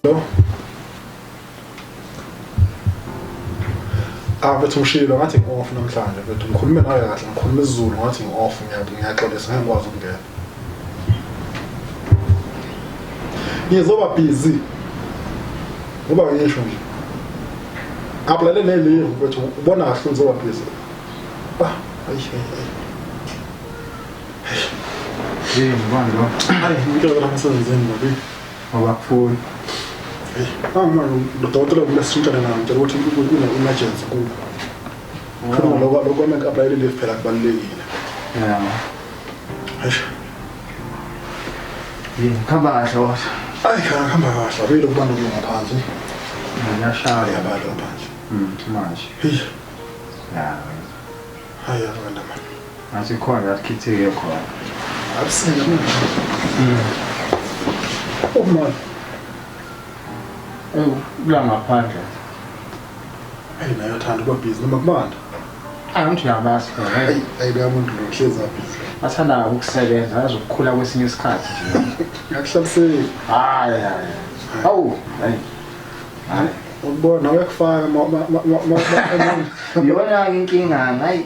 Lo. Ah mfethu ngishilo ngathi ngi-off namhlanje mfethu ngikhulume nawe kahle ngikhuluma isiZulu ngathi ngi-off ngiyaxolisa ngeke ngikwazi ukungena. Ngizoba busy. Ngoba ngisho nje. Aplale ne-leave mfethu ubona kahle ngizoba busy. Ah, ayi ayi ayi. Yini bani lo? Ayi ngicela emsebenzini babi. Awakufuni. Manje lo dokotela kumele sishintshane naye ngitshela ukuthi kune-emergency kubo. Khona lokho lokho kwame ngi-aplayele leave phela kubalulekile. Yeah. Eish. Yini khamba kahle kodwa. Ayi khamba kahle abile kubantu ngaphansi. Ngiyashaya. Ayabala ngaphansi. Manje. Hey, Yeah. hayi yabanda manje. Ngathi khona la sikhithike khona. Akusina manje. Oh man. Eh kula ngaphandle. Hey nayo thanda ukuba busy noma kubanda. Angithi uyabazi phela. Hayi, hayi loya muntu lo hlezi busy. Bathanda ukusebenza azokukhula kwesinye isikhathi nje. Ngakuhlaliseki. Hayi hayi. Awu, hayi. Hayi. Ukubona uyakufaka ma ma ma ma ma. Iyona inkinga hayi.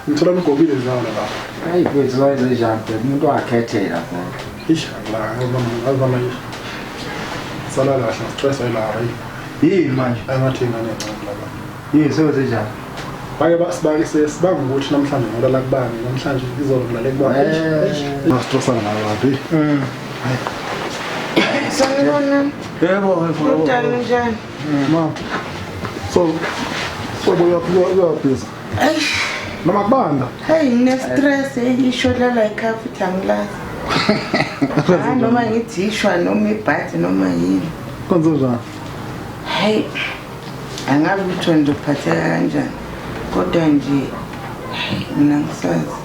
Ngithola mgobile njalo lapha. Hayi kwethu wayenze njani phela umuntu wakhethela phela. Ish, angilanga ngazama nje. Sala kahle stress ayilapha. Yini manje? Ayingathi ingane encane lapha. Yini sewenze njani? Bake basibake sesibanga ukuthi namhlanje ngolala kubani, namhlanje izolo ngilale kubani. Ngastressana ngabantu. Sanibona. Yebo, Kunjani njani? Ma. So so boya uyabhiza. Eish, Noma kubanda. hey ngine-stress isho lala ekhaya futhi angilazi. Hayi noma ngithi ishwa noma ibhadi noma yini. Kwenze njani? Hey, angazi ukuthi wena uzophatheka kanjani. Kodwa nje hey mina ngisazi.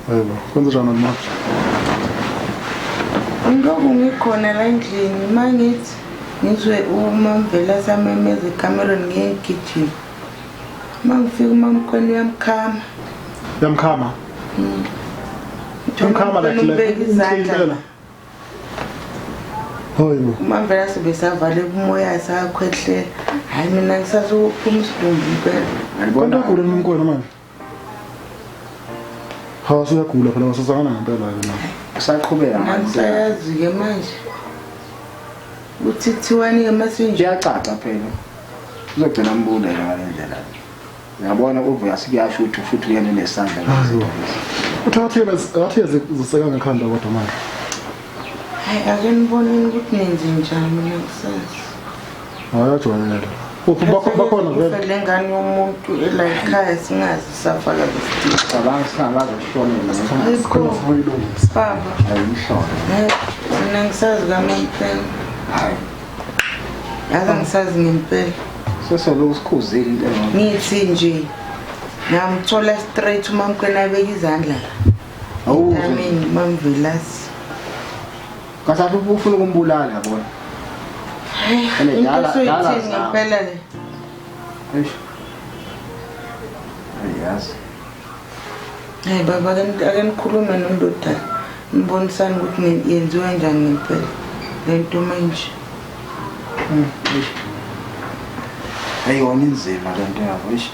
Yebo, kwenze njani ma? Ngilokhu ngikhona la endlini uma ngithi ngizwe umamvela samemeza ekamerweni ngiye ngigijima. Uma ngifika umamkhwena uyamkhama. Yamkhama. Yamkhama like Umbeka izandla. impela. Hayibo. Umamvela sibe savale umoya sakhwehlela. Hayi mina ngisazokuphuma isidumbu impela. Kanti uyagula nomkwena manje? Ha, siyagula phela wasasangana ngempela ke na. Usaqhubeka Mina ngisayazi-ke manje. Uthi kuthiwani-ke masinje? Kuyacaca phela. Uzogcina mbulele ngale ndlela. Uyabona uvuya sikuyasho ukuthi futhi uyena nesandla Hayibo. Uthathe athe ziseka ngekhanda kodwa manje. Hayi ake niboneni ukuthi nenze njani mina ngisazi. Hayi ajwayele. Uphi bakhona vele. Le ngane yomuntu ela ekhaya singazi safaka lesitini. Cabanga singabazi ukuhlonela. Ayikho Uyilungisa. baba. Ayimhlolo. Hayi mina ngisazi kamampela. Hayi. Yazi angisazi ngempela. Sesoloku sikhuzile into engcono. Ngithi nje ngamthola straight umamkhwena abeka izandla la. Awuzwe. Ameni mamvelasi. Kahle ufuna ukumbulala yabona. Ene Into dala dala. soyithini ngempela le. Eish. Ayazi. Hayi baba ake nikhulume nondodana. Nibonisane ukuthi yenziwa kanjani ngempela le nto manje. Eish. Hey wona inzima le nto yabo. Eish.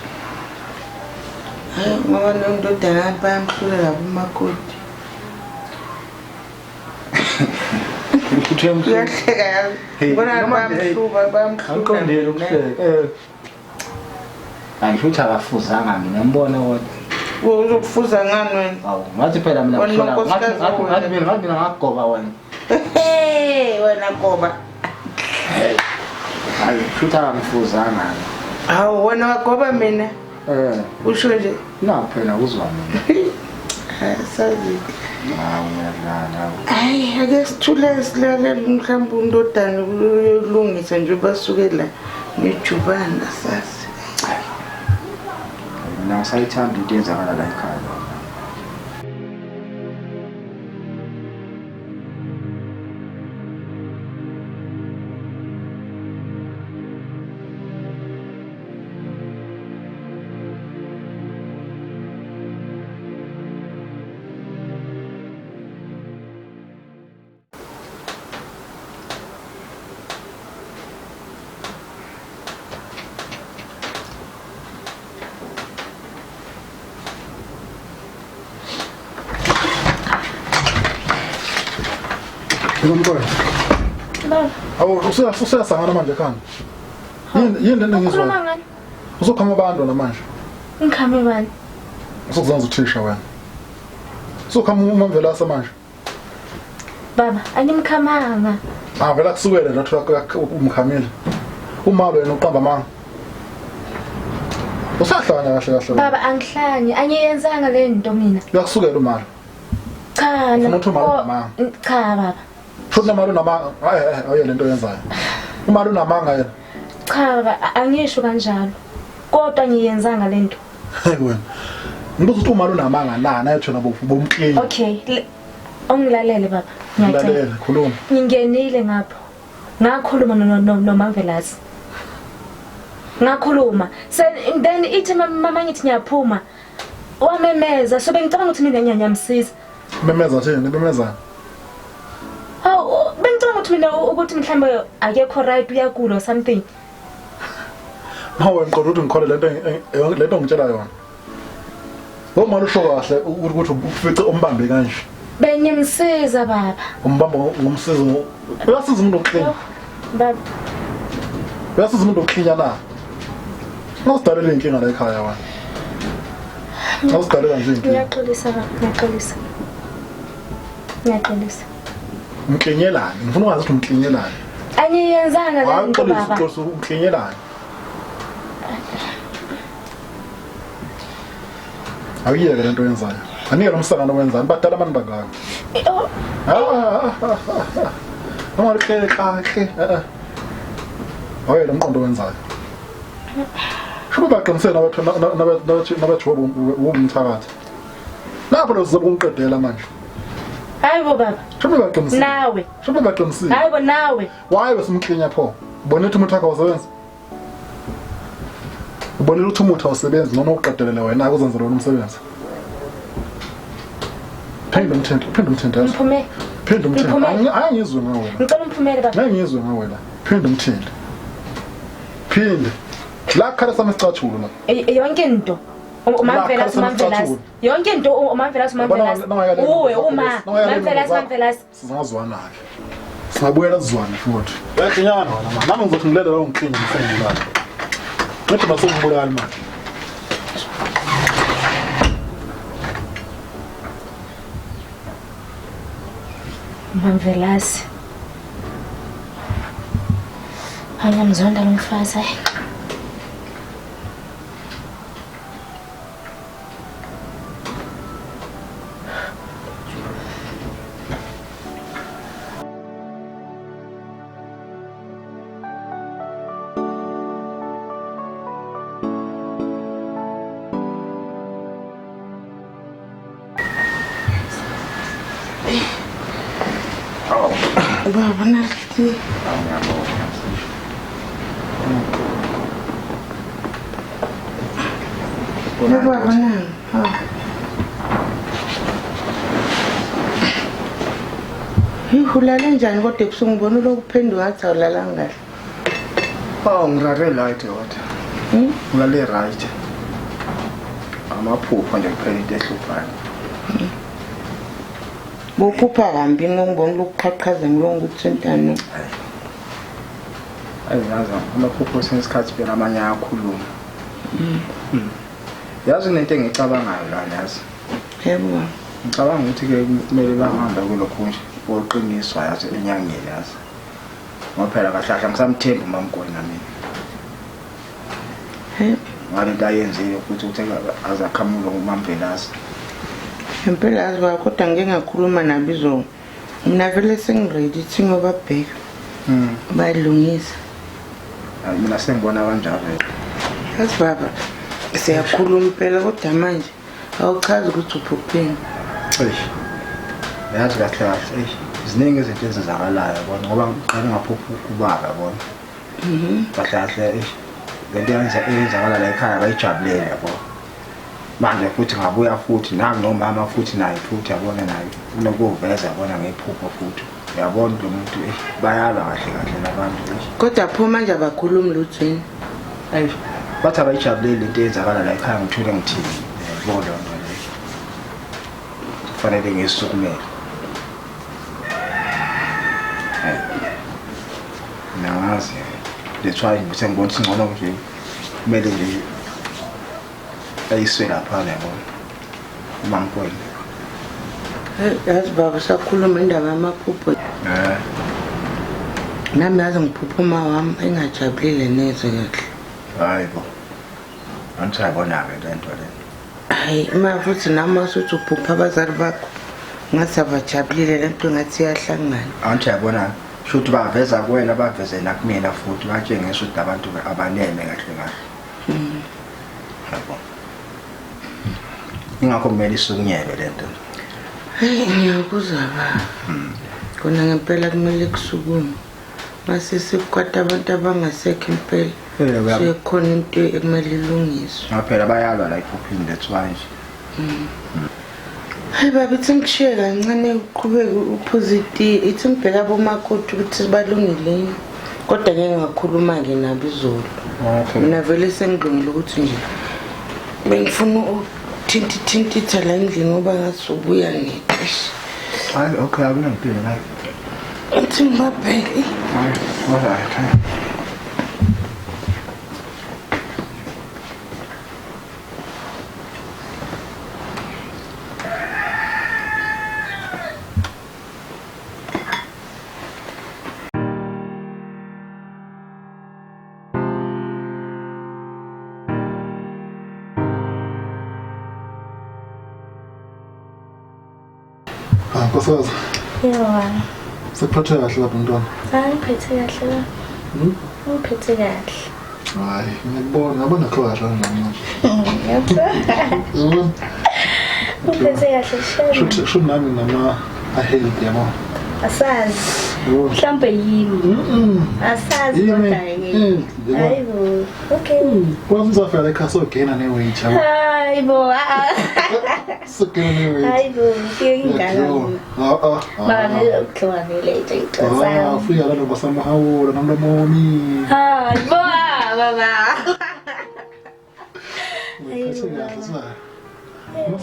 Hayi ngoba nondodana bayamhlula labo umakoti. Uthe Uyahleka yazi. Hey, Bona noma- bayamhluba bayamhlula. Awuqondile ukuhleka. Eh. Angisho ukuthi akafuzanga mina ngibone kodwa. Uzokufuza ngani wena? Awu, ngathi phela mina Wena ngihlola. Ngathi unkosikazi ngathi wena. ngathi mina ngakugoba wena. Hey wena goba. Hayi, futhi akangifuzanga. Hawu wena wagoba mina. Eh, Usho nje. na phela uzwa mina. Hayi sazi. Hawu uyadlala. Hayi ake sithule silalele mhlawumbe undodana uyolungisa nje basuke la nejubana sazi. Mina ngisayithanda into eyenzakala la ekhaya. Ngomqondo. Baba. Awu usuyasangana manje ekhanda. Yini yini lento engizwayo? Ukhuluma ngani? Usukhama abantu wena manje. Ngikhame bani? Usukuzanza uthisha wena. Usukhama uMamvelase manje. Baba, angimkhamanga. Ah vela kusukele nje athola umkhamile. Umalo yena uqamba amanga. Usahlanya kahle kahle. Baba, angihlanyi, angiyenzanga le nto mina. Uyakusukela umalo. Cha, Ufuna ukuthi umalo unamanga. Cha baba. Futhi namalo unamanga. Hayi hayi awuye lento oyenzayo. Umalo unamanga yena. Cha baba, angisho kanjalo. Kodwa ngiyenzanga le nto. Hayi wena. Ngibuza ukuthi umalo unamanga na naye thina bomklinya. Okay, ungilalele baba. Ngiyacela. Ngilalele, khuluma. Ngingenile ngapho. Ngakhuluma noMamvelase. Ngakhuluma. Then ithi mama ngithi ngiyaphuma. Wamemeza, so bengicabanga ukuthi mina ngiyamsiza. Memeza thini? Memezana. Hawu, bengicabanga ukuthi mina ukuthi mhlambe akekho right uyagula or something. Mawe ngiqonda ukuthi ngikhole lento lento ngitshela yona. Ngomama usho kahle ukuthi ufice umbambe kanje. Bengimsiza baba. Umbamba ngomsiza. Uyasiza umuntu oklinya. Baba. Uyasiza umuntu oklinya na? Awusidalela inkinga la ekhaya wena. Awusidalela nje inkinga. Ngiyaxolisa baba, ngiyaxolisa. Ngiyaxolisa. Umklinyelani? Ngifuna ukwazi ukuthi umklinyelani. Angiyenzanga le nto baba. Hayi umklinyelani. Awuyeke lento oyenzayo. Anike lo msangano wenzani? Badala abantu bangaka. Noma lihle kahle. Awuye lo mqondo wenzayo. Shuba baqinisele nabathu womthakathi. Lapho lo sizobe ungiqedela manje. Hayi bo baba. Shuba baqinisele. Nawe. Shuba baqinisele. Hayi bo nawe. Why besimklinya pho? Ubona ukuthi umuthi wakho awusebenzi? Ubona ukuthi umuthi awusebenzi noma uqedelele wena akuzenzela wena umsebenzi. Phinde umthinto, phinde umthinto. Ngiphume. Phinde umthinto. Angizwe ngawe wena. Ngicela umphumele baba. Ngeke ngizwe ngawe la. Phinde umthinto. Phinde. La khala sami isicathulo la. Yonke into. UMamvelase uMamvelase. Yonke into uMamvelase uMamvelase. Uwe uma Mamvelase Mamvelase. Singazwana ke. Singabuyela sizwane futhi. Uyaklinyana wena mama. Nami ngizothi ngilele la ngiklinye ngisengibulala. Ngithi basongibulala manje. Mamvelase. Angiyamzonda lo mfazi. Baba naliti. Baba nang. Ulale njani kodwa ebusuku ngibona ulokuphenduka ngathi awulalanga kahle. Oh, ngilale right kodwa. Ngilale right. Amaphupho nje kuphela into ehluphayo. Bophupha kambi ngibona lokuqhaqhaza ngilonga ukuthintana. Ayizazi amaphupho sesikhathi phela amanye ayakhuluma. Yazi nento engicabangayo lana yazi. Yebo. Ngicabanga ukuthi ke kumele bahambe kulokhu nje oqiniswa yazi enyangeni yazi. Ngoba phela kahle kahle ngisamthemba uMamgwenya mina. He. Ngalento ayenzile ukuthi uthe azaqhamuka uMamvelase. Impela yazi baba kodwa ngike ngakhuluma nabo izolo. Mina vele sengiready thi ngobabheka. Bayilungisa. Mina sengibona kanjalo. Yazi baba siyakhuluma impela kodwa manje awuchazi ukuthi uphupheni. Eish. Yazi kahle kahle eish ziningi izinto ezenzakalayo yabona ngoba ngiqale ngaphupha ubaba yabona. Kahle kahle eish lento eyenzakala la ekhaya bayijabulele yabo. Manje futhi ngabuya futhi nami nomama futhi naye futhi yabona naye unokuveza yabona ngephupho futhi. Uyabona lo muntu eish bayalwa kahle kahle labantu eish. Kodwa pho manje abakhulumi lutho yini? Eish bathi abayijabulele lento eyenzakala la ekhaya ngithule ngithini yabo leyo nto leyo. Kufanele ngisukumele. Angazi. That's why sengibona ukuthi ngcono nje kumele nje ayiswe lapha yabona. UMamkwena. Yazi baba sakhuluma indaba yamaphupho. Nami yazi ngiphupha uma wami engajabulile neze kahle. Hayi bo. Angisayibona-ke le nto le. Hayi uma futhi nami wasuthi uphupha abazali bakho ngathi abajabulile le nto ngathi iyahlangana. Angisayibona shuthi baveza kuwena baveze nakumina futhi batshengisa ukuthi abantu abaneme kahle kahle. Yabo. Ingakho kumele isukunyelwe le nto. Hayi ngiyakuzwa baba. Kona ngempela kumele kusukume. Mase sikukwata abantu abangasekho impela. Sekukhona into ekumele ilungiswe. Phela bayalwa la ephuphini that's why nje. Hayi baba ithi ngishiye kancane uqhubeke uphuze itiye. Ithi ngibheka abomakoti ukuthi balungile yini. Kodwa ngeke ngakhuluma-ke nabo izolo. Mina vele sengilungile ukuthi nje bengifuna ukuthintithintitha la endlini ngoba ngathi ubuya nexesha. Hayi okay akunankinga la. Ithi ngibabheke. Hayi, alright. Nkosikazi. Yebo baba. Sekuphathe kahle lapha mntwana. Hayi ngiphethe kahle baba. Ngiphethe kahle. Hayi, ngiyakubona, ngabona kho kahle manje. Ngiphethe kahle shame. Shuthi nami nama ahealthy yabo. Asazi. Mhlambe yimi. Asazi kodwa yini. Hayi bo. Okay. Kwazi uzafela ekhaya sogena ne-weight yabo. Hayi bo. Sogena ne-weight. Hayi bo, ngifike ngingaka. Baba vele ukudliwa vele nje ixosa. Ufika la basamahawula nomlomo womile. Hayi bo baba. Ngiphethe kahle sina.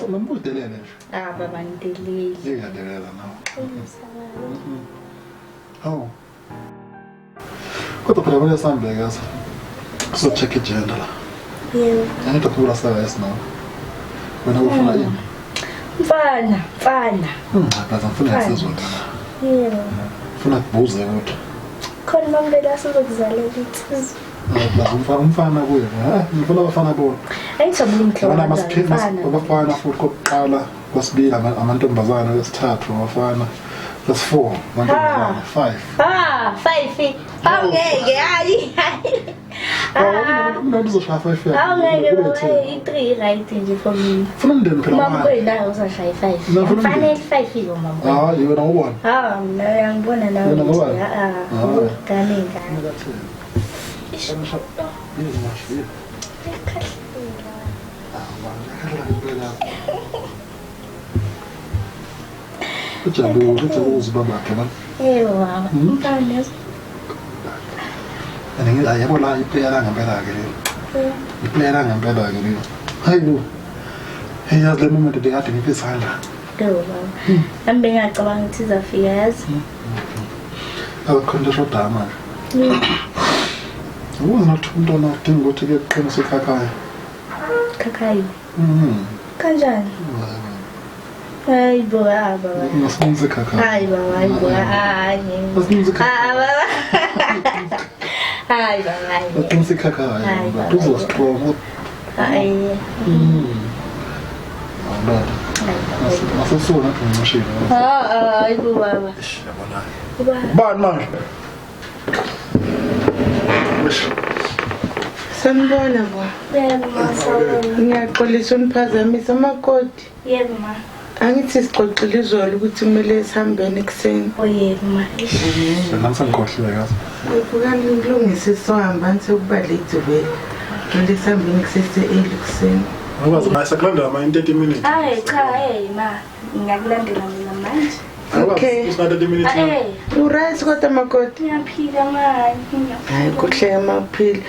Nombudelele nje. Ah baba ngidelile. Ngiyadelela nawe. Hawu. Kodwa phela kumele sihambe kaze. So-check igender la. Yebo. Angithi ukhumbula saka nawe. Wena ufuna ini? Mfana, mfana. Baza ngifuna ngisizwe. Yebo. Ufuna kubuze kodwa. Khona mamvela sizokuzalela insizwa. Baza umfana kuye. Ngifuna abafana bona. Angijabuli umhlobo. Abafana futhi kokuqala, kwesibili amantombazane, kwesithathu abafana. That's 4. 1, 5. 5. Awungeke hayi. Umuntu uzoshaya 5 yakhe. Awungeke baba, i3 right nje for me. Funa umndeni phela. Mamkwena uzashaya 5. Fanele 5 yo mamkwena. Hayi wena ubona. Ah, mina uyangibona nawe. Ngane ngane. Ujabule, ujabule uzibamba man. Yebo baba. Mfana. Ani yabo la iplayer la ngempela ke leyo. Iplayer la ngempela ke leyo. Hayibo. Hey yazi le moment bekade ngiphe isandla. Yebo baba. Nami bengacabanga ukuthi izafika yazi. Akukhona shoda manje. Ukuze nathi umntwana udinga ukuthi ke kuqinise ikhakhayi. Khakhayi. Kanjani? Hayi bo baba. Ngasinze khakhayi. Hayi baba, hayi bo. Hayi. Ngasinze khakhayi. Baba. Hayi baba. Ngasinze khakhayi. Uzo strong. Hayi. Baba. Masosona ngimshilo. Ah, hayi bo baba. Yabona. Bani manje? Sanibona bo. Yebo ma, sawubona. Ngiyaxolisa uniphazamisa makoti. Yebo ma. Angithi sixoxile izolo ukuthi kumele sihambeni ekuseni. Oh yebo ma. Nami sengikhohliwe yazi. Vukani nilungise sohamba sekuba late vele. Kumele sihambeni kusese early ekuseni. Ngikwazi ma sakulandela ma in 30 minutes. Hayi cha hey ma, ngiyakulandela mina manje. Okay. It's not 30 minutes. Hey. Uright kodwa makoti. Ngiyaphila ma. Hayi kuhle maphila.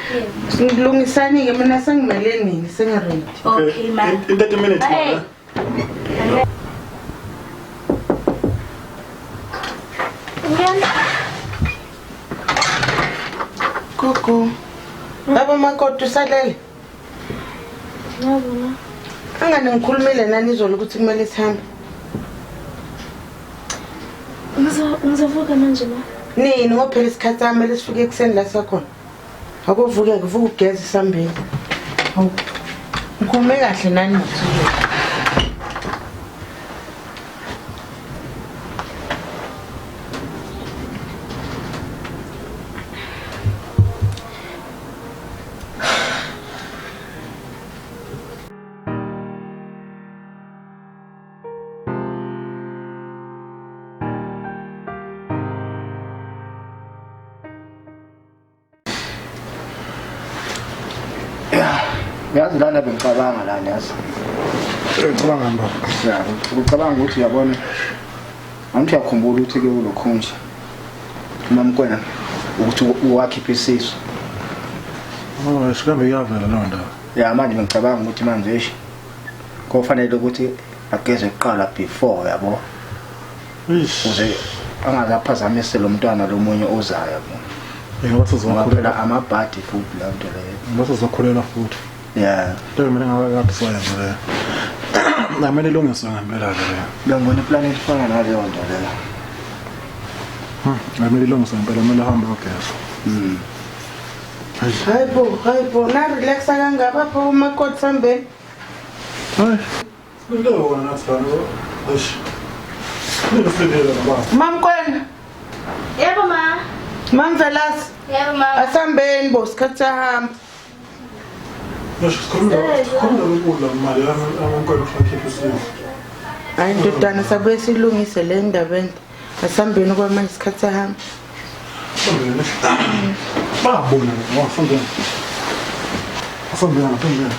Ngilungisani ke mina sengimele nini sengiready. Okay ma. In 30 minutes ma. Ngiyana. Camagu. Baba makoti usalele? Yebo ma. Angani ngikhulumile nani izolo ukuthi kumele sihambe? Ngizovuka manje ma. Nini ngoba phela isikhathi sami kumele sifike ekuseni la sakhona. Akuvuke kuvuka ugeze sambeni. Hawu. Ngikhulume kahle nani mthizolo. Yazi lana bengicabanga lana yazi. Ngicabanga ngani baba? Ya, ngicabanga ukuthi uyabona. Angithi uyakhumbula ukuthi ke ulokhu nje. Mamkwena ukuthi uwakhipha isisu. Oh, sikambe iyavela leyo ndaba. Ya manje ngicabanga ukuthi manje eish kofanele ukuthi ageze kuqala before yabo. Eish. Uze angakaphazamise lo mntwana lomunye ozayo yabo. Ngoba sizokhulela amabhadi futhi la nto leyo. Ngoba sizokhulela futhi. Yeah. Leyo mina ngakade sayenza leyo. Namele ilungiswe ngempela ke leyo. Bengibona iplan elifana naleyo nto leyo. Namele ilungiswe ngempela kumele ahambe ogeza. Hayibo, hayibo, na relaxa kangaka pho umakoti sambeni. Hayi. Silinde wona nathi lana. Eish. Ngisilindile baba. Mamkwena. Yebo ma. Mamvelasi. Yebo ma. Asambeni bo isikhathi sahamba. Eish, sikhuluma lokudla imali yami akhipha isisu. Hayi ndodana sabuye silungise le ndaba ende. Asambeni kwamanje isikhathi sahamba. Sambeni. Babona wasambeni. Asambeni asambeni.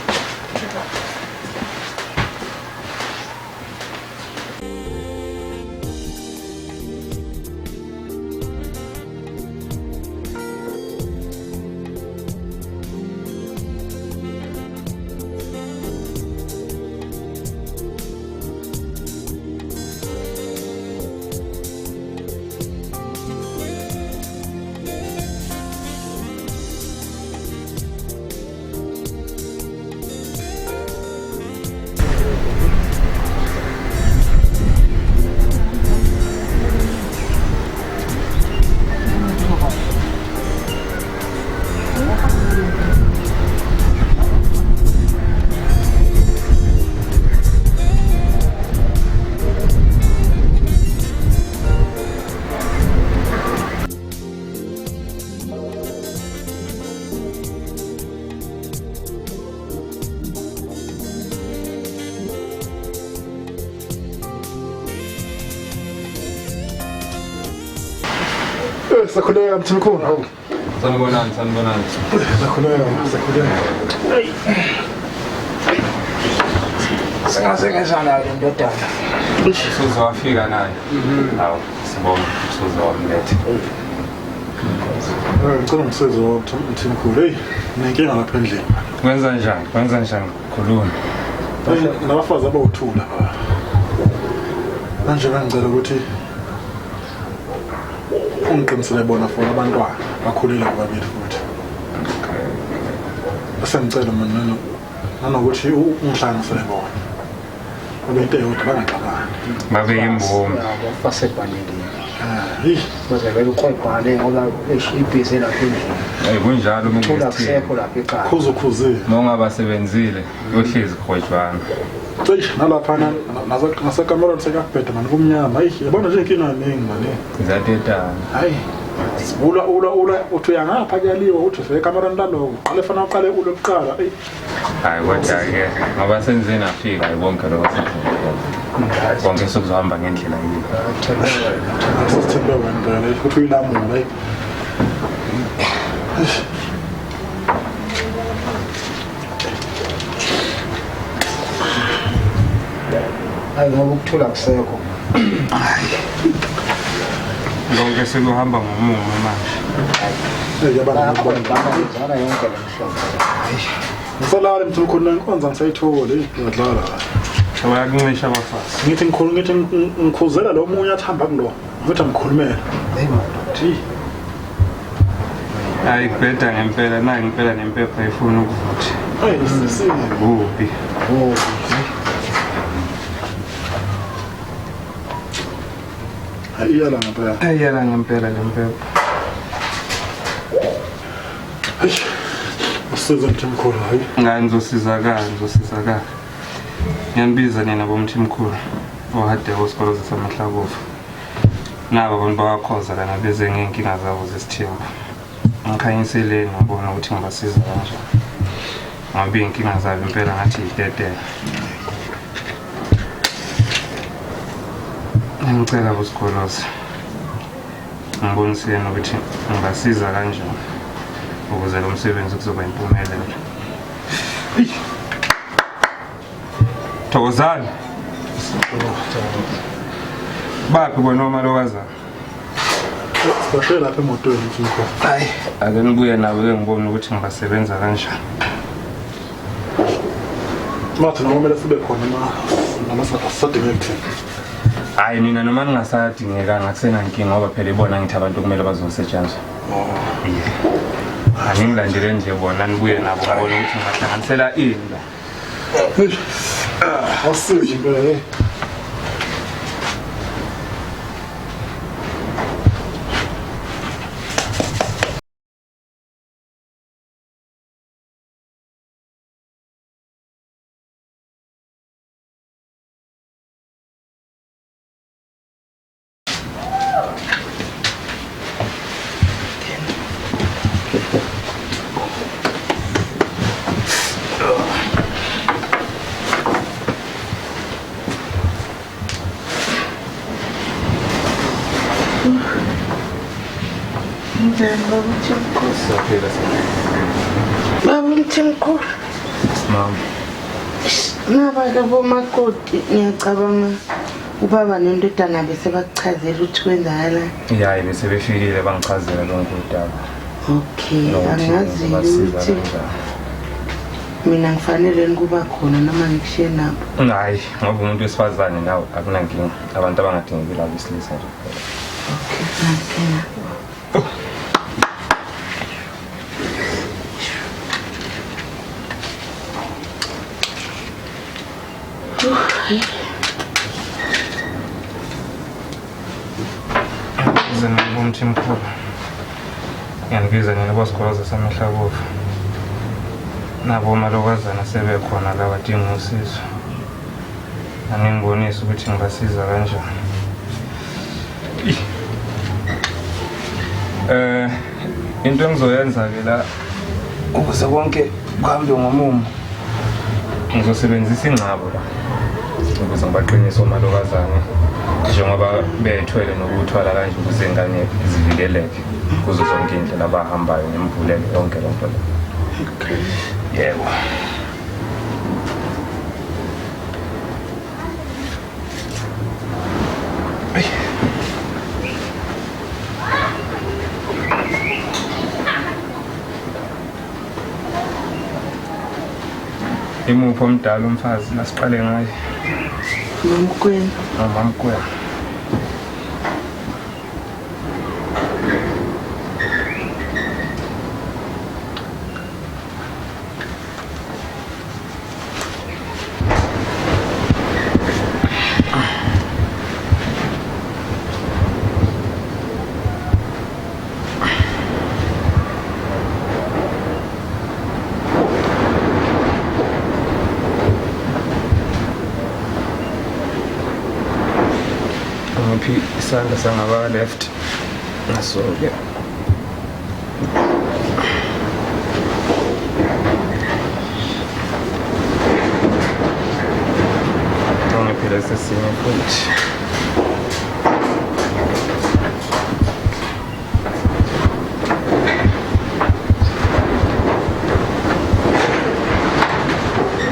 Sakhuleka mthimkhulu hawu. Sanibonani, sanibonani. Sakhuleka, sakhuleka. Singaze ngezana le ndodana. Usuze wafika naye. Hawu, sibonga usuze wamletha. Ngicela ngisize mthimkhulu. Hey, nenkinga lapha endlini. Kwenza njani? Kwenza njani? Khuluma. Nabafazi abawuthula baba. Manje bangicela ukuthi ungiqinisele bona for abantwana bakhulile bobabili futhi. Bese ngicela mina nanokuthi ungihlanganisele bona. Babe into eyodwa bangaxabani. Babe yimbumbe. Basebhanele. Hey, baze vele uqoqane ngoba ibhizi lapha endlini. Hey, kunjalo mina ngithi lapha ekhaya. Khuzukhuzile. Nongabasebenzile yohlezi khojwana. Cishe nalapha nasekamereni sekuyabheda mani kumnyama. Hayi, yabona nje inkinga eningi mani. Zatetana. Hayi. Ula ula ula uthi uyangapha kuyaliwa uthi ufike ekamereni laloko. Uqale fana uqale ulo kuqala. Eyi. Hayi kodwa ke ngoba senze nafika hayi bonke lokho konke sokuzohamba ngendlela yini. Sithembe wena phela futhi uyilamula. Hayi. Hayi ngoba ukuthula kusekho. Konke sekuhamba ngomumo manje. Yabana yonke le mhlobo. Ngisalala mthimkhulu nenkonzo ngisayitholi ngiyadlala. Bayakuncisha abafazi. Ngithi ngikhulu ngithi ngikhuzela lo munye athamba kulo. Ngithi angikhulumela. Hey madoda. Thi. Hayi kubheda ngempela, nayi ngempela nempepha ifuna ukuvutha. Hayi sisi. Kubi. Hayi iyala ngempela. Iyala ngempela le mpepha. Eish. Usiza Mthimkhulu hayi. Ngani ngizosizakala, ngizosizakala. Ngiyanibiza nina boMthimkhulu. Ohadeko isikolo sasemahlabovu. Nabo abantu bakakhoza lana beze ngey'nkinga zabo zesithembu. Ngikhanyiseleni ngibona ukuthi ngibasiza kanjani. Ngoba iy'nkinga zabo impela ngathi yitetela. Ngicela kusigoloza. Ngiboniseni ukuthi ngibasiza kanjani ukuze lo msebenzi kuzoba impumelelo. Thokozani. Baphi bona omalokazana? Sibashiye lapha emotweni Mthimkhulu. Hayi, ake nibuye nabo ke ngibone ukuthi ngibasebenza kanjani. Mathi noma kumele sibe khona noma sisadingeka thina. Hayi nina noma ningasadingekanga akusenankinga ngoba phela ibona ngithi abantu kumele bazosetshenzwa. Yeah. Angingilandele nje bona nibuye nabo ngibone ukuthi ngibahlanganisela ini la. Awusizi impela hey. Njani baba Mthimkhulu? Siyaphila siyaphila. Baba Mthimkhulu. Mama. Naba-ke bomakoti ngiyacabanga ubaba nendodana bese bakuchazela ukuthi kwenzakalani. Yayi bese befikile bangichazela lonke udaba. Okay, Nokuthi angazi ngibasiza ukuthi kanjani. mina ngifanele ukuba khona noma ngikushiye nabo. Hayi, ngoba umuntu wesifazane nawe akunankinga. Abantu abangadingeki labo besilisa nje kuphela. Okay, nankinga. Ngibiza nina boMthimkhulu. Ngiyanibiza nina bosigoloza samahlabovu. Nabo omalokazana sebekhona la badinga usizo. Aningibonise ukuthi ngibasiza kanjani. Into engizoyenza ke la ukuze konke kuhambe ngomumo. Ngizosebenzisa ingxabo la ukuze ngibaqinise omalokazane njengoba bethwele nokuthwala kanje ukuze ingane zivikeleke kuzo zonke iy'ndlela abahambayo nemvulele yonke loo nto le. Yebo. Imuphi omdala umfazi lasiqale ngaye? Mamkwena. Mamkwena. Ngiphi isandla sangaba left naso-ke. Ngiphi lesi sinye futhi.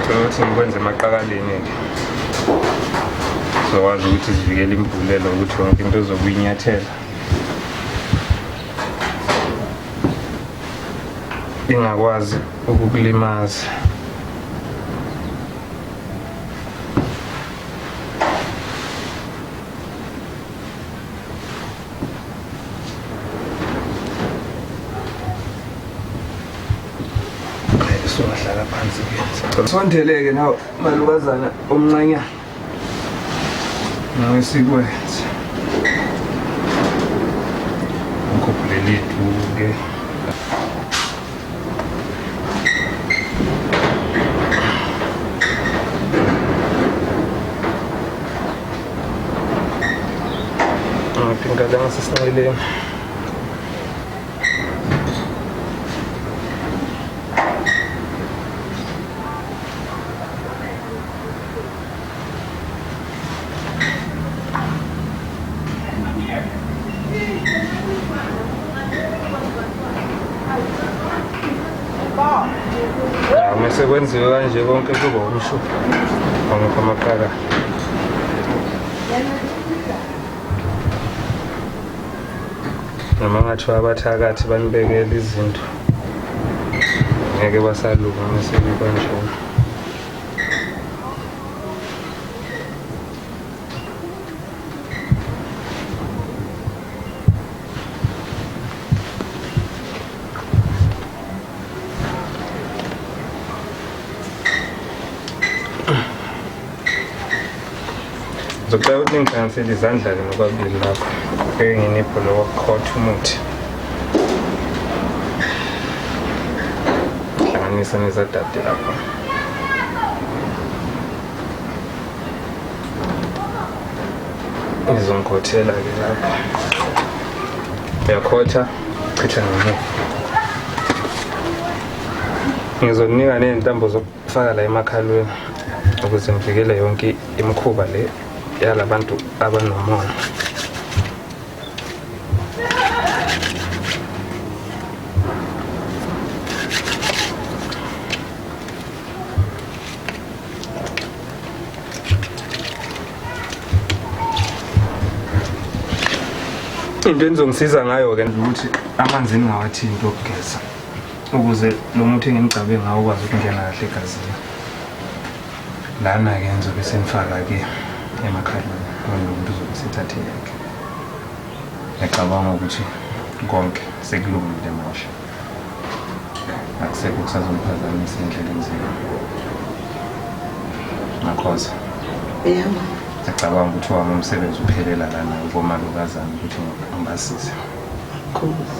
Ukuthi ngikwenze emaqakaleni-ke. Sizokwazi ukuthi sivikele imvulelo ukuthi yonke into ozokuyinyathela ingakwazi ukukulimaza. Phansi-ke. Sondeleke nawe malukazana omncanyana. Nawe sikwenze. Ngikhuphulele iduku-ke. Ngiphinda ngasesinxeleni. Mase kwenziwe kanje konke kuba umsho wangipha amaqaka. Noma ngathiwa abathakathi banibekela izinto ngeke basalunga mase kukanjena. Ngizocela ukuthi ningihlanganisele izandla-ke nobabili lapho ngeke nginipho lo wokukhotha umuthi. Hlanganisa nezadade lapho. Ngizongikhothela-ke lapho. Uyakhotha, chitha ngemuva. Ngizokunika ney'ntambo zokufaka la emakhalweni ukuze ngivikele yonke imikhuba le yalabantu abanomona. Into enizongisiza ngayo-ke ukuthi amanzi ningawathinti okugeza ukuze lo muthi engimgcabe ngawo ukwazi ukungena kahle egazini. Lana-ke ngizobe senifaka-ke emakhaleni lo muntu uzobe sethathe yakhe. Ngiyacabanga ukuthi konke sekulungile manje. Akusekho kusazomphazamisa endleleni zenu. Ngakhoza. Yebo. Ngiyacabanga ukuthi wami umsebenzi uphelela lana komalukazana ukuthi ngibasize. Khosi.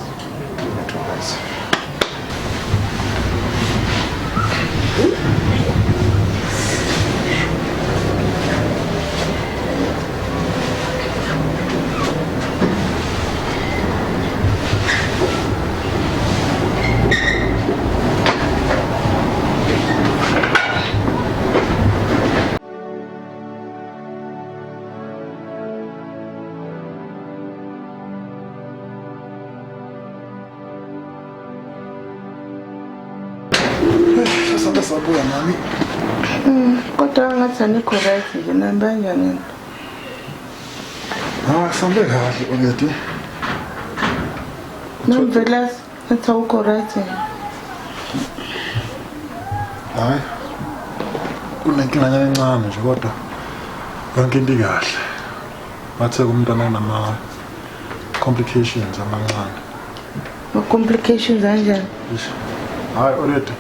Ngiyathokoza. Sabe sabuya nami. Kodwa ngathi anikho right nje nihamba kanjani? Ah, sambe kahle already. Nomvelas, ngathi awukho right. Hayi. Kunenkinga encane nje kodwa yonke into ikahle. Bathe kumntwana unama complications amancane. Ma complications kanjani? Hayi already.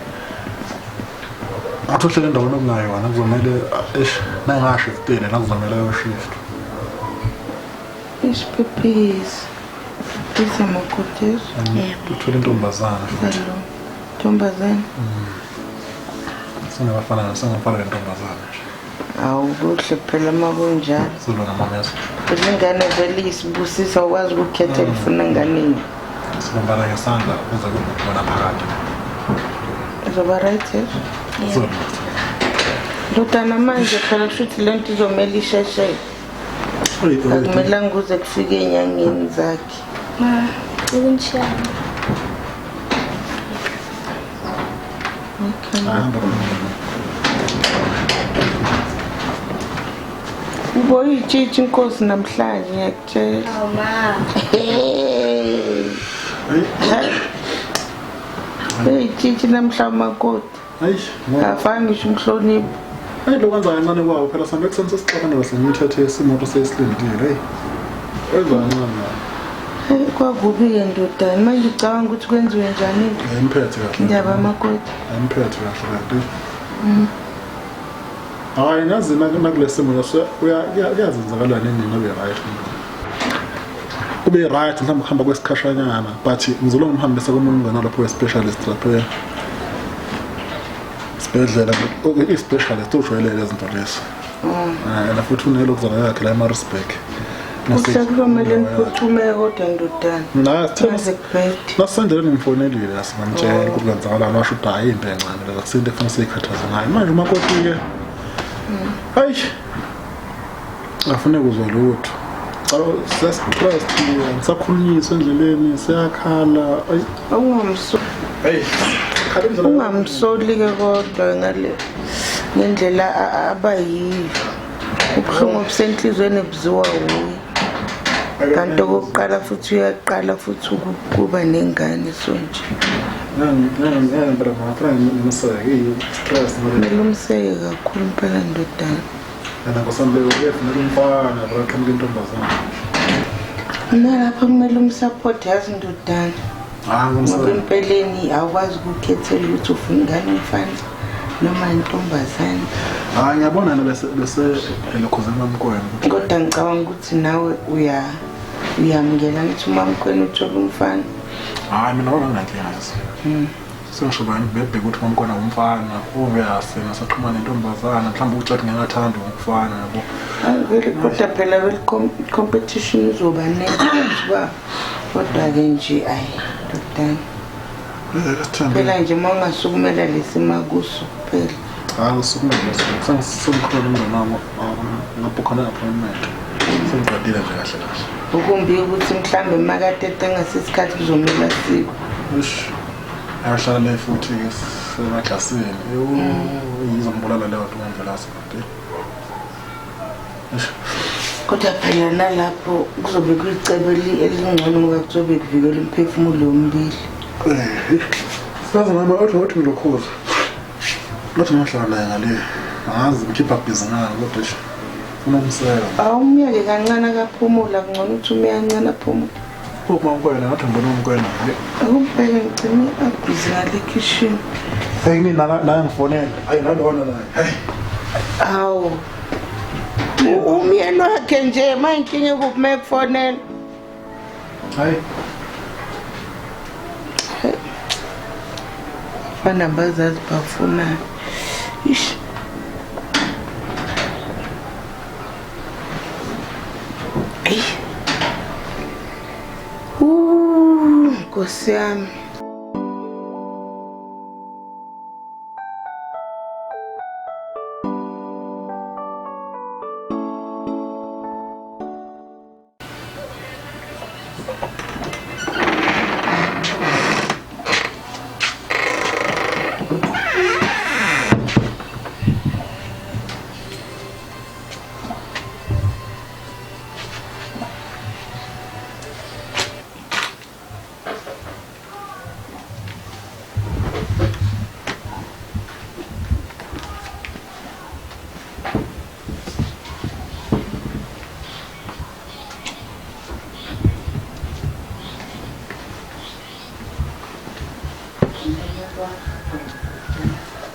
Ngathi uhlele endaweni okungayona kuzomele eish nangashiftile la kuzomele ayoshift. Eish please. Please makoti. Yebo. Uthole intombazana futhi. Ntombazana. Singabafana singafana nentombazana nje. Awu kuhle phela makunjalo. Silona mameza. Phela ingane vele isibusisa ukwazi ukukhethela ufuna inganeni. Sibambana ngesandla kuze kube khona phakathi. Izoba right eh? Ndodana manje phela kushuthi le nto izomele isheshe. Akumelanga kuze kufike enyangeni zakhe. Ma, ukunishaya. Okay. Uboyitshitshi inkosi namhlanje ngiyakutshela. Awu ma. Hey, tshitshi namhla makoti. Hayi, afanye ngisho umhlonipho. Hayi lo kwenza kancane kwawo phela sambe kuseni sesixabana kahle ngimithethe isimoto sesilindile. Hey. Wenza kancane. Kwakubi-ke ndodana, manje ucabanga ukuthi kwenziwe njani? Ayimphethe kahle. Indaba yamakoti. Ayimphethe kahle kanti. Hayi ngazi nakule simo leso kuyazenzakala nini nobe right. Kube right mhlawumbe kuhamba kwesikhashanyana but ngizolo ngihambisa komunye umngane lapho we-specialist lapho isibhedlela i-specialist ujwayelele izinto lezo. Yena futhi unelokuzana yakhe la eMaritzburg. Kuhle kuzomele niphuthume kodwa ndodana. Nasendleleni ngimfonelile asingamtshela ukuthi kwenzakalani washo ukuthi hayi into encane lezo akusinto efuna siyikhathaze ngayo. Manje umakoti-ke hayi afune kuzwa lutho. Sesistressed, ngisakhulunyiswa endleleni siyakhala. Ungamsoli-ke kodwa ngale ngendlela abayiyo. Ubuhlungu obusenhlizweni buziwa wuye. Kanti okokuqala futhi uyaqala futhi ukuba nengane so nje. Kumele umseke kakhulu impela ndodana. Nalapho kumele umsupport yazi ndodana. Ngoba empeleni awukwazi ukukhethela ukuthi ufuna ingane umfana noma intombazane. Hayi ngiyabona bese bese elokhuze mamkwena. Kodwa ngicabanga ukuthi nawe uyamukela ngithi umamkwena uthola umfana. Hayi mina wona nginankinga yazi. Sengisho bani bebheka ukuthi mamkwena umfana obvious ngasaqhuma nentombazana mhlawumbe uthi ngingathanda ukufana yabo. Vele kodwa phela vele competition izoba nengi kodwa ke nje ayi ndodana. Phela nje uma ungasukumela lesima kuso phela. Hayi usukumele leso. Sengikhona umngane wami ngabhukha ne-appointment. Sengiqedile nje kahle kahle. Ukumbi ukuthi mhlambe makatete ngasesikhathi kuzomela siko. Eish. Ayohlala le futhi ke semaklasini. Izombulala leyo nto ngomvelase kanti. Eish. Kodwa phela nalapho kuzobe kuyicebo elingcono ngoba kuzobe kuvikela umphefumulo womibili. Sazi mama othi othi ngilokhuza. Ngathi ngihlala naye ngale. Angazi ngikhipha busy ngani kodwa nje unomseka. Awumyeke kancane akaphumula kungcono ukuthi ume kancane aphumule. Uma ngikwena ngathi ngibona umkwena. Akumbheke ngigcine abhizi ngale kitchen. Hey mina la ngifonela. Hayi nalona naye. Hey. Hawu. Umyeni wakhe nje mayinkinga kuphi mekufonela. Hayi. Abafana bazazi bafuna. Ish. Hey. Nkosi yami.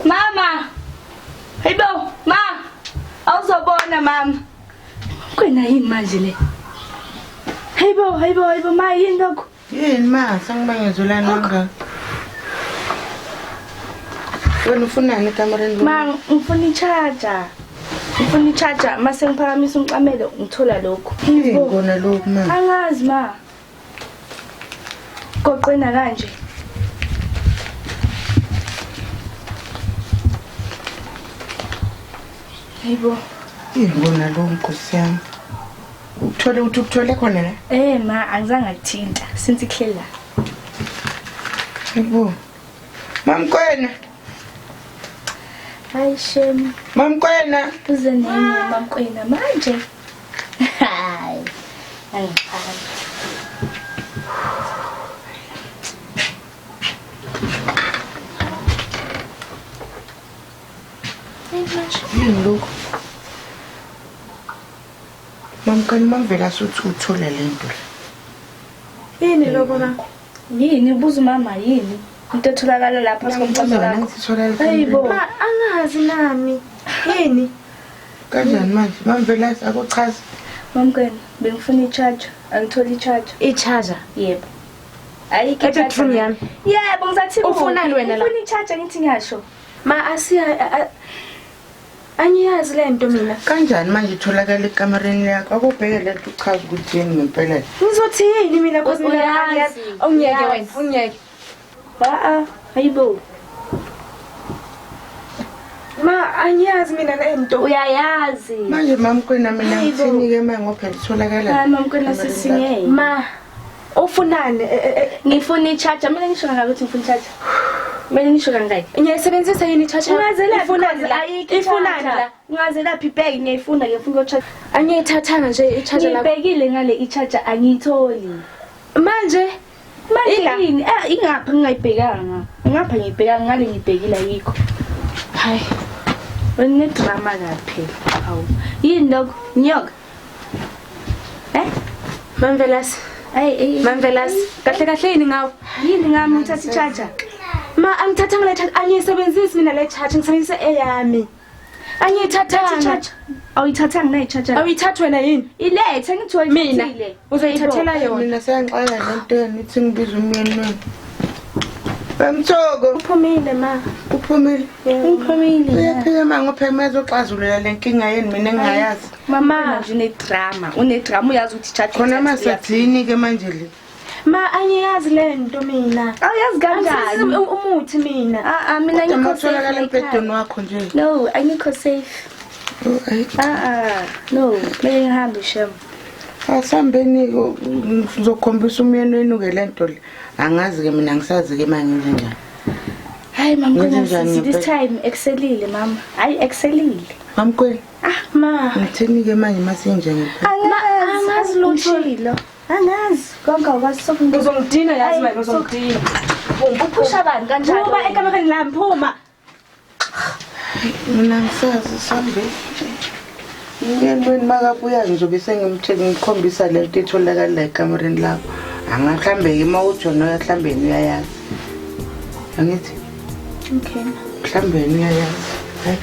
Mama! Hayibo, ma! Awuzobona mama. Kwena yini manje le? Hayibo, hayibo, hayibo, ma yini lokho? Yini ma, sangibangezulana kangaka. Wena ufunani ekamereni? Ma, ngifuna i-charger. Ngifuna i-charger mase ngiphakamisa umcamelo ngithola lokho. Yini kona lokho ma? Angazi ma. Goqena kanje. Hayibo. Yini lo nkosi yami? Uthole ukuthi uthole khona la? Ma angizange ngakuthinta since ihleli la. Hayibo. Mamkwena. Hayi shem. Mamkwena. Uze nini Mamkwena manje? Hayi. Angifani. Yini lokho? Mamkwena mamvela suthi uthole le nto le. Yini lokho ma? Yini ubuza mama yini? Into etholakala lapha sikomcamelo lakho. Hayibo. Ma angazi nami. Yini? Kanjani manje? Mamvelasi akuchaza. Mamkwena, bengifuna i-charger. Angitholi i-charger. I-charger? Yebo. Ayikho i-charger yami. Yebo, ngizathi ufunani wena la? Ngifuna i-charger ngithi ngiyasho. Ma asiya angiyazi lento mina. Kanjani manje itholakala ekamereni yakho? Akubheke lento uchaza ukuthi yini ngempela. Ngizothi yini mina cause mina angiyazi. Ungiyeke wena, ungiyeke. Ba, hayibo. Ma angiyazi mina lento. Uyayazi. Manje mamkwena mina ngithini ke manje ngoba phela itholakala. Hayi mamkwena sisingeke. Ma ufunani? Ngifuna i-charger. Mina ngisho kangaka ukuthi ngifuna i-charger. Mina ngisho kangaka. Ngiyayisebenzisa yini i-charger? Ifunani la? Ifunani la? Ungazelaphi ibheki ngiyayifuna ngifuna ukuyocharge. Angiyithathanga nje i-charger lakho. Ngibhekile ngale i-charger angiyitholi. Manje manje yini? Ingapha ngingayibhekanga. Ngapha ngiyibhekanga ngale ngibhekile ayikho. Hayi. Wena ne-drama kaphela. Hawu. Yini lokho? Nyoka. Eh? Mamvelasi. Hayi, Mamvelasi. Kahle kahle yini ngawe? Yini ngami ngithatha i-charger? Ma angithathanga le charger, angiyisebenzisi mina le charger, ngisebenzisa eyami. Angiyithathanga. Awuyithathanga na i-charger? Awuyithathi wena yini? Ilethe ngithi uyithathile. Uzoyithathela yona. Mina sengixaka lento yenu ithi ngibiza umyeni wenu. Bamthoko. Uphumile ma. Uphumile. Uphumile. Uyaphila ma ngophela mazoxazulula le nkinga yenu mina engingayazi. Mama nje une-drama, une-drama uyazi ukuthi i-charger. Khona masathini ke manje le? Ma angiyazi lento mina. Awuyazi kanjani? Umuthi mina. Ah mina ngikho safe. Utholakala embhedeni wakho nje. No, angikho safe. No, kumele ngihambe shem. Asambeni ngizokhombisa umyeni wenu ke lento le. Angazi ke mina ngisazi ke manje ngenze njani. Hayi mamkwena this time excelile mama. Hayi excelile. Mamkwena. Ah ma. Ngithini ke manje masinje ngempela. Angazi lutho. Angazi konke awukwazi sokungizwa. Uzongidina yazi wena uzongidina. Uphusha bani kanjalo? Phuma ekamereni lami phuma. Mina ngisazi sambe. Umyeni wenu makabuya ngizobe sengimtshela ngikhombisa lento etholakala la ekamereni lakho. Angahlambe ke uma uthi wena mhlambe uyayazi. Angithi? Okay. Mhlambe uyayazi. Hayi.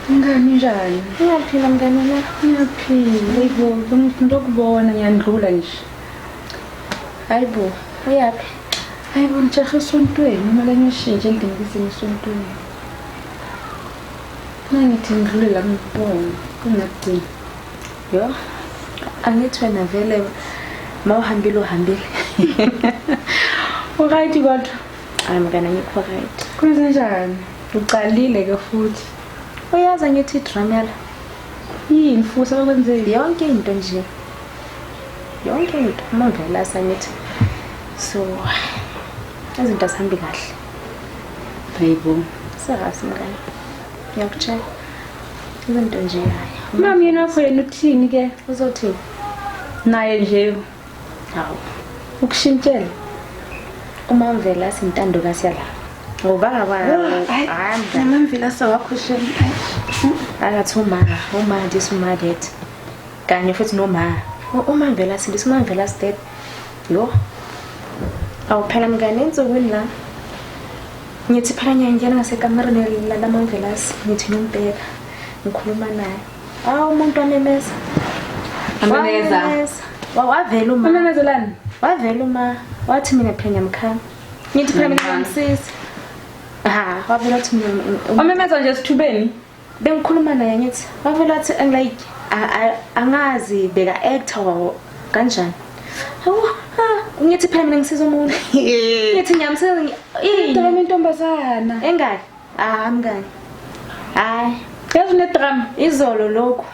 Mngani njani? Ngiyaphila mngani wami. Ngiyaphila. Hayibo, ngizokubona ngiyandlula nje. Hayibo, uyaphi? Hayibo, ngijahe esontweni, kumele ngishintshe ngingise esontweni. Nangithi ngidlule la ngikubone, kungakugcina. Yo. Angithi wena vele mawuhambile uhambile. Uright kodwa? Hayi mngani, angikho right. Kwenzenjani? Uqalile ke futhi. Uyazi ngithi idrama yala. Yini futhi abakwenzeli? Yonke into nje. Yonke into uMamvelasi angithi. So izinto azihambi kahle. Hayibo. Serious mngani. Ngiyakutshela. Izinto nje hayi. Mama yena wakho yena uthini ke? Uzothini? Naye nje. Hawu. Ukushintshela. uMamvelasi intandokazi yala. Ngoba hayi uMamvelasi wakho shem. Akathi uma this uma that. Kanye futhi noma uMamvelasi this uMamvelasi that. Yo. Awuphela mngane ensukwini la. Ngithi phela ngiyangena ngasekamereni la Mamvelasi ngithi ngimbheka ngikhuluma naye. Awu umuntu amemeza. Amemeza. Wavela uma. Amemezelani? Wavela uma wathi mina phela ngiyamkhama. Ngithi phela mina ngiyamsiza. Ha, wavela wathi mina amemeza nje sithubeni. Bengikhuluma naye ngithi wavela wathi like angazi beka actor kanjani. Hawu, ngithi phela mina ngisiza umuntu. Ngithi ngiyamsiza Into intombazana. Engaki? Ah, mngani. Hayi, yazi une-drama izolo lokho.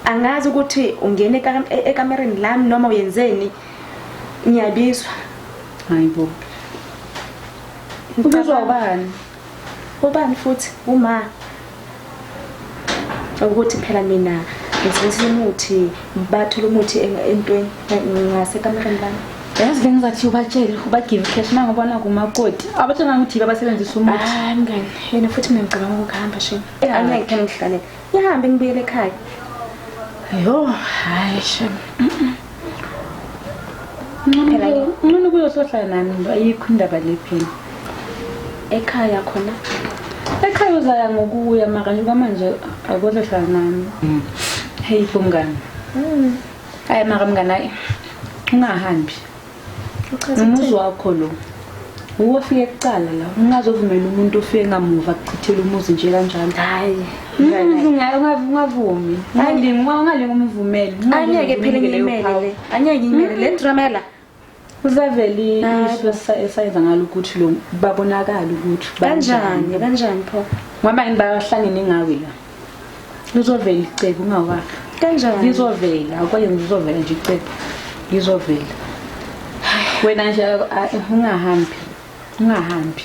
Angazi ukuthi ungene ekamereni lami noma uyenzeni. Ngiyabizwa. Hayibo. Ubizwa ubani? Ubani futhi uma ukuthi phela mina ngisebenzisa umuthi bathola umuthi entweni ngasekamereni lami. Yazi bengizathi ubatshele ubagive cash mangibona kumakoti. Abatshela ukuthi basebenzisa umuthi. Hayi mngani, yena futhi mina ngicabanga ukuhamba shame. Angeke phela ngihlale. Ngihambe ngibuyele ekhaya. Yo, hayi shame. Phela ngcono kuyosohlala nami ayikho indaba le phela. Ekhaya khona. Ekhaya uzaya ngokuya mara nje kwamanje akozohlala nami. Hey mngani. Hayi mara mngani hayi. Ungahambi. Umuzi wakho lo. Uwofike kuqala la. Ungazovumela umuntu ofike ngamuva akuchithele umuzi nje kanjalo. Hayi. Ungavumi. Ungalingi umvumele. Angeke phela ngiyimele le. Angeke ngiyimele le drama la. Uzaveli isu esayenza ngalo ukuthi lo babonakala ukuthi kanjani kanjani pho. Ngoba yini bayahlangene ngawe la. Lizovela icebo ungawakho. Kanjani? Lizovela, akwazi lizovela nje icebo. Lizovela. Wena nje ungahambi. Ungahambi.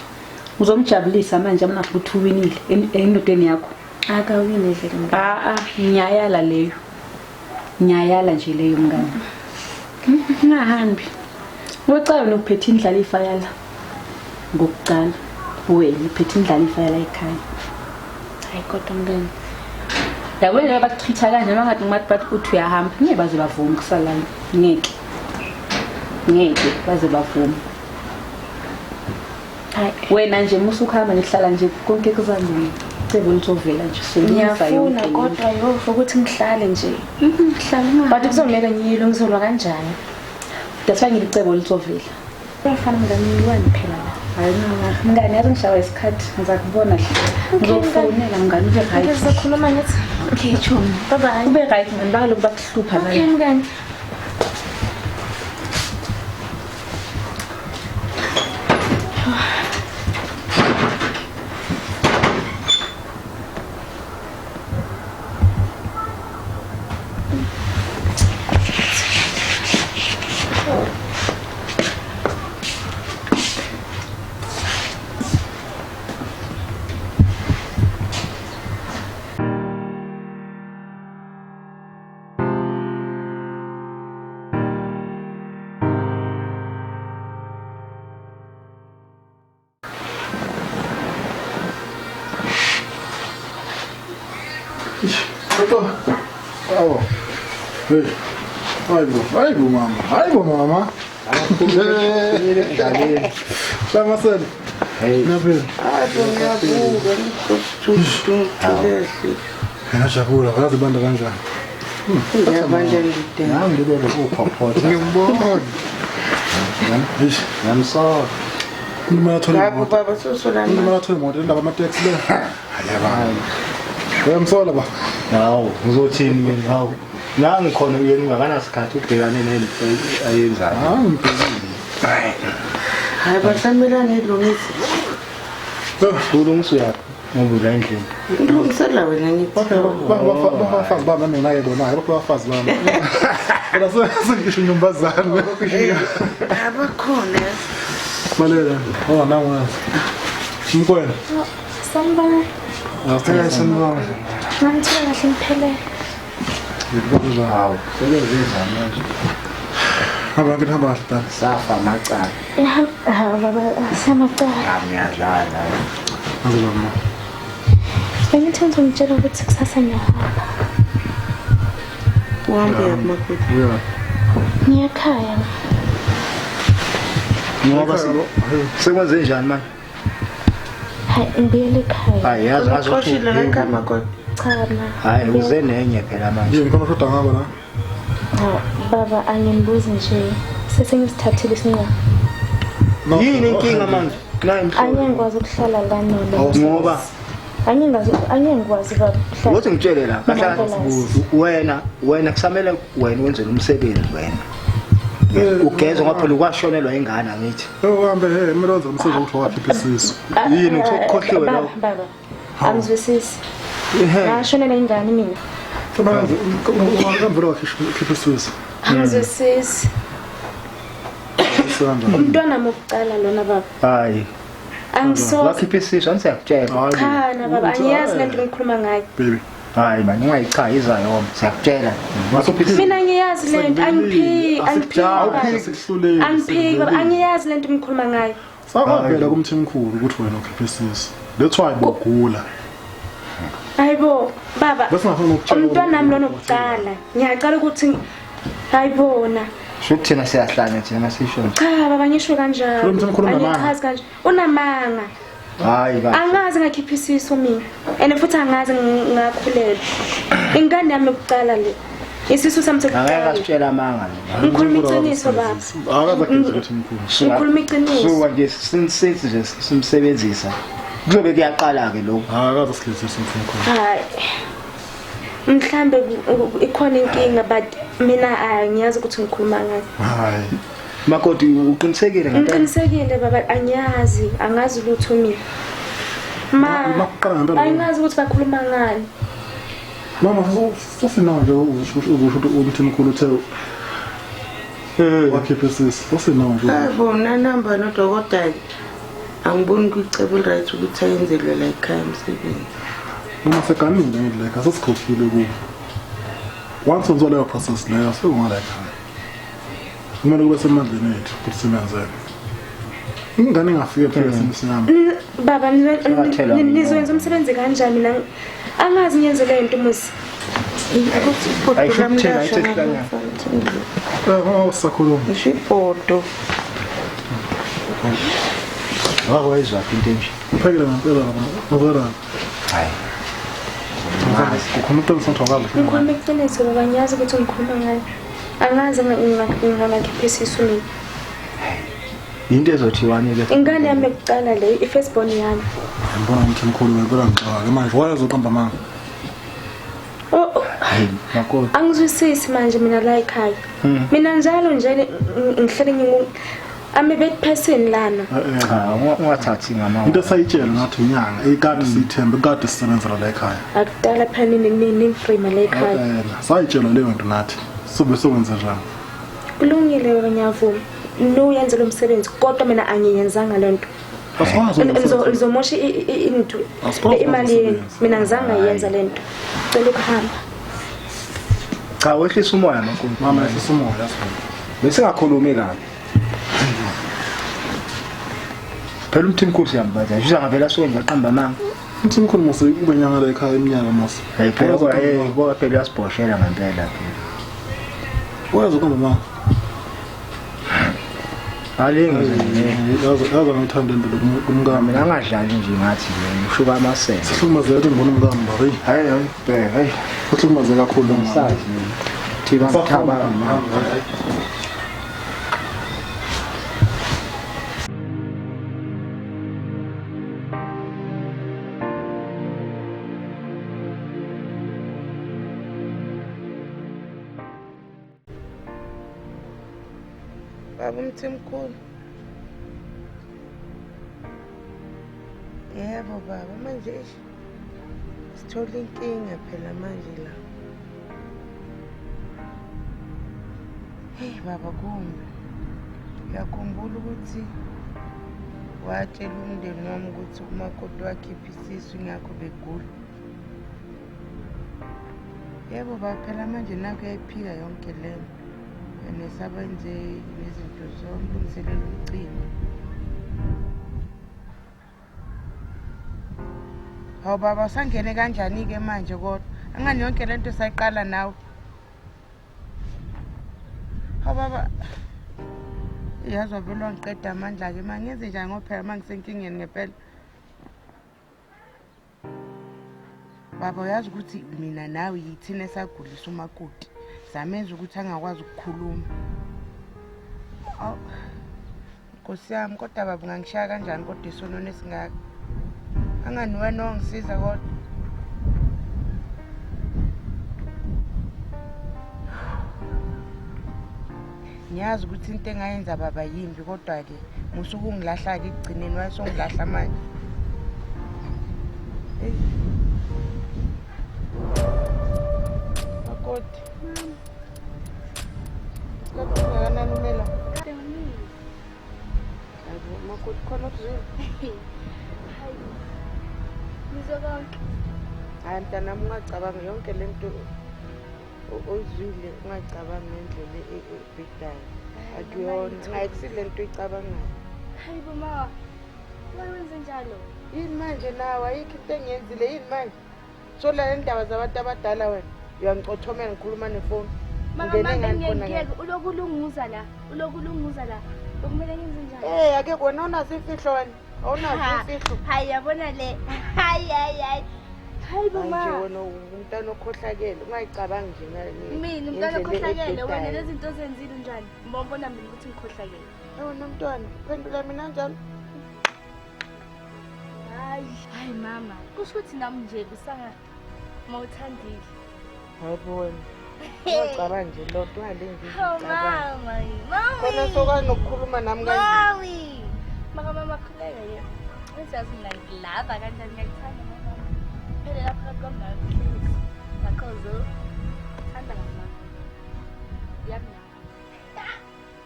Uzomjabulisa manje mina futhi uwinile endodeni yakho. Akawini vele mngani. Ngiyayala leyo. Ngiyayala nje leyo mngani. Ungahambi. Ngocela nokuphethe indlala ifayala. Ngokuqala wena uphethe indlala ifayala ekhaya. Hayi kodwa mngani. Yabona bakuchitha kanje mangathi ngimathi uthi uyahamba ngeke baze bavume kusalana. Ngeke. Ngeke baze bavume. Hayi wena nje musukhamba ngihlala nje konke kuzalunga. Cebo lizovela nje solungisa yonke. Ngiyafuna kodwa yo ukuthi ngihlale nje. Ngihlale. But kuzomela ngiyilungiselwa kanjani? That's why ngicebo lizovela. Uyafana mngani ngiwani phela la. Hayi mngani yazi ngishawa isikhathi ngizakubona hle. Ngizokufonela mngani ube right. Ngizokhuluma ngithi. Okay chomi. Bye bye. Ube right mngani baloku bakuhlupha la. Okay mngani. Awu. Hey. Hayibo mama. Hayibo mama. Lamasela. Hey. Naphila. Hayibo ngiyabuka ngikuthule. Ngiyajabula ngazi banda kanjani. Ngiyabanja ngide. Nami ngibele ukuphophotha. Ngiyabona. Ngiyamsola. Uma thola Lapho baba sosolana. Uma thola imoto indaba ama taxi le. Hayi. Ngiyamsola ba. Hawu, ngizothini mina? Hawu. La ngikhona uyena ungakanasikhathi ubhekane nento ayenzayo. Hayi ngibhekile. Hayi basamela ngilungise. Kulungisa yakho ngoba ula endlini. Ngilungisela wena ngithi. Bafazi bami mina ke bona, bafazi bami. Kodwa sengisho inyumbazane. Abakhona. Malela. Oh nangu. Mkwena. Sanibona. Sanibona. Ngangithola kahle ngiphelele. Hawu, sebenza manje. Hamba ngihamba kahle dala. Safa amacala. Hawu baba, samacala. Ngiyadlala. Ngizoma. Bengithi ngizongitshela ukuthi kusasa ngiyahamba. Uhambe makoti. Yeah. Ngiyakhaya. Ngoba sekwenze njani manje? Hayi ngibuyele ekhaya. Hayi yazi Uxoshile la ekhaya makoti. Cha ma. Hayi uze nenye phela manje. Yini khona shoda ngabo la? Baba angibuzi nje. Sesengizithathile isinqumo. Yini inkinga manje? Nayi mhlobo. Angikwazi ukuhlala la nona. Ngoba angikwazi baba. Uthi ngitshele la kahle wena kusamele wena wenze umsebenzi wena. Ugeze ngoba phela ukwashonelwa ingane angithi. Uhambe he mina wenza umsebenzi ukuthi wakhipha isisu. Yini ukukhohliwe lo? Baba. Angizwisisi. Ngashonelwa ingane mina. Manje uhambe wakhipha isisu. Angizwisisi. Umntwana mokuqala lona baba. Hayi. Angisoze. Wakhipha isisu angisiyakutshela. Cha na baba angiyazi lento ngikhuluma ngayo. Baby. Hayi man ungayichayi iza yoma siyakutshela. Wakhipha isisu. Mina ngiyazi lento angiphiki angiphiki. Awuphiki Angiphiki baba angiyazi lento ngikhuluma ngayo. Sakwavela kumthimkhulu ukuthi wena ukhipha isisu. That's why bogula. Hayibo baba. Bese ngafuna ukutshela. Umntwana nami lona kuqala. Ngiyacala ukuthi hayibona. Shuthi thina siyahlanya thina masisho nje. Cha baba ngisho kanjalo. Lo mthimkhulu unamanga. Angichazi kanje. Unamanga. Hayi baba. Angazi ngakhipha isisu mina. And futhi angazi ngakhulelwa. Ingane yami yokuqala le. Isisu sami Angeke sekuqala. asitshela amanga lo. Ngikhuluma iqiniso baba. Akaze ageze umthimkhulu. Ngikhuluma iqiniso. Suka nje since nje simsebenzisa. Kuzobe kuyaqala ke lokho. Akaze sigezise umthimkhulu. Hayi. Mhlambe ikhona inkinga but mina angiyazi ukuthi ngikhuluma ngani. Hayi. Makoti uqinisekile ngempela. Ngiqinisekile baba angiyazi, angazi lutho mina. Ma Makuqala ngempela. Angazi ukuthi bakhuluma ngani. Mama usinawo nje uzusho ukuthi umthimkhulu uthe wakhipha isisu. Usinawo nje. Hayibo nanamba nodokotela. Angiboni kuyicebo right ukuthi ayenzelwe la ekhaya umsebenzi. Noma seganile ngidleka sesikhokhile kubo. Once wenziwa leyo process leyo sekungala ekhaya. Kumele kube semandleni ethu ukuthi simenzele. Ingane ingafika phela esimsiyami. Baba nizwenza umsebenzi kanjani mina angazi ngiyenze le nto musi. Ukuthi Ayisho ukuthela, ayithe hlanya. Sakhuluma. Ngisho ibhodo. Wakwayizwaphi into enje? Uphekile ngempela lapha. Ngozela. Hayi. Kukhona uqiniso ngithokazi. Ngikhuluma iqiniso baba ngiyazi ukuthi ngikhuluma ngani. Angazi ngakhipha isisu mina. Into ezothiwani ke? Ingane yami yokuqala le i-firstborn yami. Ngibona umthimkhulu ngempela ngixaka manje wayezoqamba amanga. Oh Hayi makoti. angizwisisi manje mina la ekhaya. Mina njalo nje ngihlele ngingu I'm a bad person lana. Cha ungathathi ngama. Into esayitshela ngathi inyanga ikade siyithembe ikade sisebenzela la ekhaya. Akudala phela nini frame la ekhaya. Sayitshela leyo nto nathi. Sobe sokwenza njani? Kulungile baba ngiyavuma. No yenze lo msebenzi kodwa mina angiyenzanga le nto. Asikwazi Ngizomosha into imali yenu. Mina ngizange ngayenza le nto. Cela ukuhamba. Cha wehlisa umoya makoti. Mama yehlisa umoya. Bese ngakhulumi kabi. Phela umthimkhulu siyambaza. Nje ngavela suke nje aqamba amanga. Umthimkhulu mose ube nyanga la ekhaya iminyaka mose. Hey phela kodwa phela uyasibhoshela ngempela phela. Wayezoqamba amanga. Alingi yazi ngithanda impilo kumkami. mina angadlali nje ngathi ngishuka amasende. Sihlukumezeke ukuthi ngibona umkami baba. Hayi hayi bheka hayi Uhlukumeze kakhulu umama. ngisazi. Thiba ngithaba. Baba umthimkhulu. Yebo baba manje eish sithola inkinga phela manje la. Hey baba kumbi. Uyakhumbula ukuthi watshela umndeni wami ukuthi umakoti wakhipha isisu ingakho begula. Yebo baba phela manje nakho uyayiphika yonke leyo. Nesabenze nezinto zonke umsebenzi umcimbi. Hawu baba usangene kanjani ke manje kodwa? Angani yonke lento sayiqala nawe. Hawu baba yazi wavele wangiqeda amandla ke mangenze njani ngoba phela mangisenkingeni ngempela. Baba uyazi ukuthi mina nawe yithina esagulisa umakoti. Samenza ukuthi angakwazi ukukhuluma. Awu Nkosi yami kodwa baba ungangishaya kanjani kodwa isononi esingaka? Angani wena ongisiza kodwa. Ngiyazi ukuthi into engayenza baba yimbi kodwa ke musuke ungilahla ke ekugcineni wayesongilahla manje. Hey. Makoti. Isikhathi singakanani umela? Hayibo, Umakoti khona okuzwile? Hayi. Ngizwe konke. Hayi mntanami, ungacabangi yonke le nto oyizwile, ungacabangi ngendlela ebhedayo. Akuyona, ayikusile le nto oyicabangayo. Hayi bo ma. Why wenze njalo? Yini manje nawe, ayikho into engiyenzile, yini manje? Sola le ndaba zabantu abadala wena. Uyangicothomela ngikhuluma nefoni. Mama Ungene mama ngani khona ngiyeke ulokulunguza la. Ulokulunguza la. Bekumele ngenze njani? Eh, ake wena awunazo imfihlo wena. Awunazo imfihlo. Hayi yabona le. Hayi hayi hayi. Hayi bo Hayi ma. nje wena umntana okhohlakele, ungayicabangi nje Mina umntwana ngendlela okhohlakele wena ebhedayo. lezi zinto ozenzile njani? Mbona mina ukuthi ngikhohlakele. Eh, wena mntwana, phendula mina njalo. Hayi, hayi mama. Kusho ukuthi nami nje kusanga mawuthandile. Hayi bo wena. Ungacabangi nje loo nto, ungalenzi Oh izicabango. mama, mami. Khona sokanokukhuluma nami kanje. Mami. Maka mama khuleka ye. Uyazi mina ngilava kanjani, ngiyakuthanda mama. Phela lapha phakathi kwami nawe please. Ngakho zo. Thanda mama. Yami na.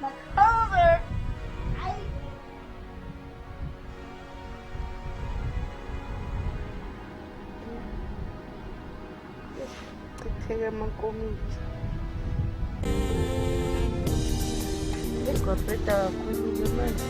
Makhozo. Hayi. Chitheke amankomithi. Kwabheda kakhulu-ke manje.